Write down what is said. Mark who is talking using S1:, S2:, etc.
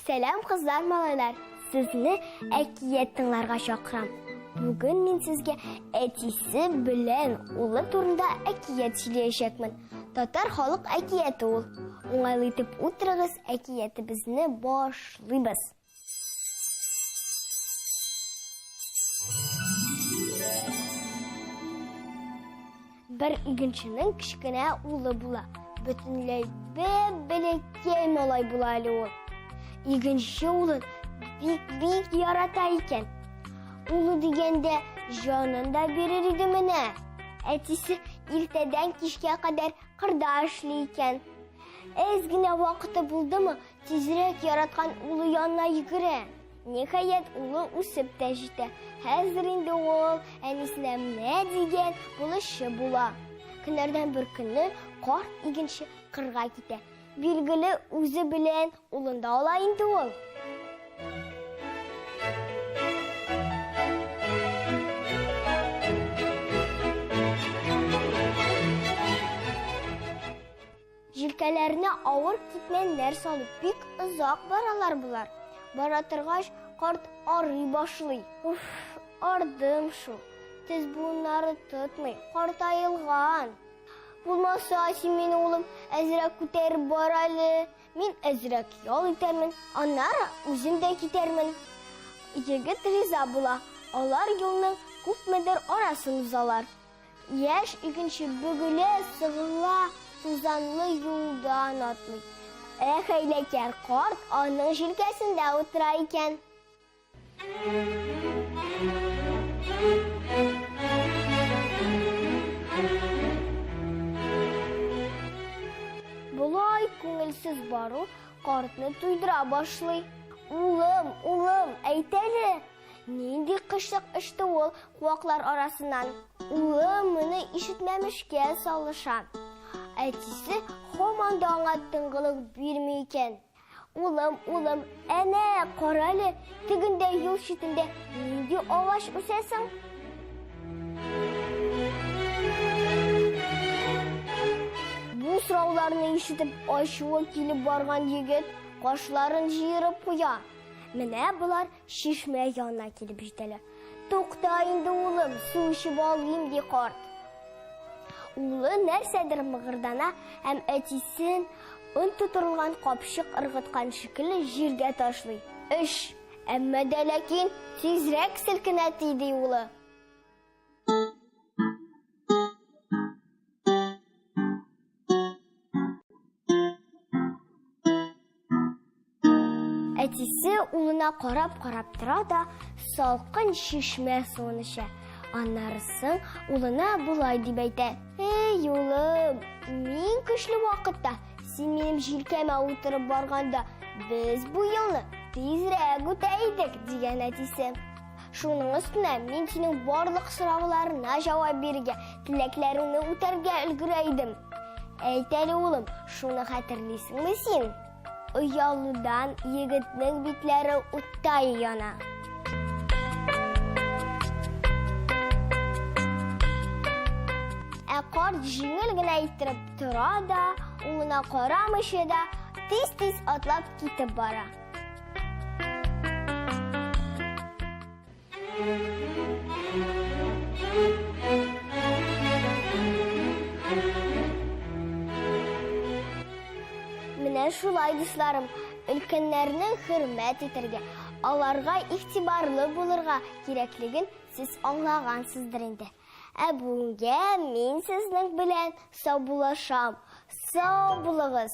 S1: Сәлам, кызлар, малайлар! Сезне әкият тыңларга чакырам. Бүген мин сезгә әтисе белән улы турында әкият сөйләячәкмен. Татар халык әкияте ул. Уңайлы итеп утырыгыз, әкиятебезне башлыйбыз. Бер игенченең кечкенә улы була. Бөтенләй бәләкәй малай була әле ул. Игенче улын бик-бик ярата икән. Улы дигәндә җанын да бирер иде менә. Әтисе иртәдән кичкә кадәр кырда эшли икән. Әз генә вакыты булдымы, тизрәк яраткан улы янына йөгерә. Ниһаять, улы үсеп тә җитә. Хәзер инде ул әнисенә менә дигән булышчы була. Көннәрдән бер көнне карт игенче кырга китә. Билгеле, үзе белән улын да ала инде ул. Җилкәләренә авыр китмәннәр салып, бик озак баралар болар. Бара торгач, карт арый башлый. Уф, ардым шул. Тез буыннары тотмый, картаелган. Булмаса, син мине, улым, әзрәк күтәреп бар әле. Мин әзрәк ял итәрмен, аннары үзем дә китәрмен. Егет риза була. Алар юлның күпмедер арасын узалар. Яшь игенче бөгелә-сыгыла тузанлы юлдан атлый. Ә хәйләкәр карт аның җилкәсендә утыра икән. Болай күңелсез бару картны туйдыра башлый. Улым, улым, әйт әле, Нинди кышлык очты ул куаклар арасыннан. Улы моны ишетмәмешкә салыша. Әтисе һаман да аңа тынгылык бирми икән. Улым, улым, әнә, карале, тегендә юл читендә нинди агач үсә соң? Бу сорауларны ишетеп, ачуы килеп барган егет кашларын җыерып куя. Менә болар чишмә янына килеп җитәләр. Тукта инде, улым, су эчеп алыйм, ди карт. Улы нәрсәдер мыгырдана һәм әтисен он тутырылган капчык ыргыткан шикелле җиргә ташлый. Эш, әмма дә ләкин тизрәк селкенә ти, ди улы. Әтисе улына карап-карап тора да, салкын чишмә суын эчә. Аннары соң улына болай дип әйтә. Эй, улым, мин көчле вакытта, син минем җилкәмә утырып барганда, без бу елны тизрәк үтә идек, дигән әтисе. Шуның өстенә мин синең барлык сорауларына җавап бирергә, теләкләреңне үтәргә өлгерә идем. Әйт әле, улым, шуны хәтерлисеңме син? Оялудан егетнең битләре уттай яна. Ә карт җиңел генә иттереп тора да, улына карамыйча да, тиз-тиз атлап китеп бара. Менә шулай, дусларым, өлкәннәрне хөрмәт итәргә, аларга игътибарлы булырга кирәклеген сез аңлагансыздыр инде. Ә бүгенгә мин сезнең белән саубуллашам. Сау булыгыз!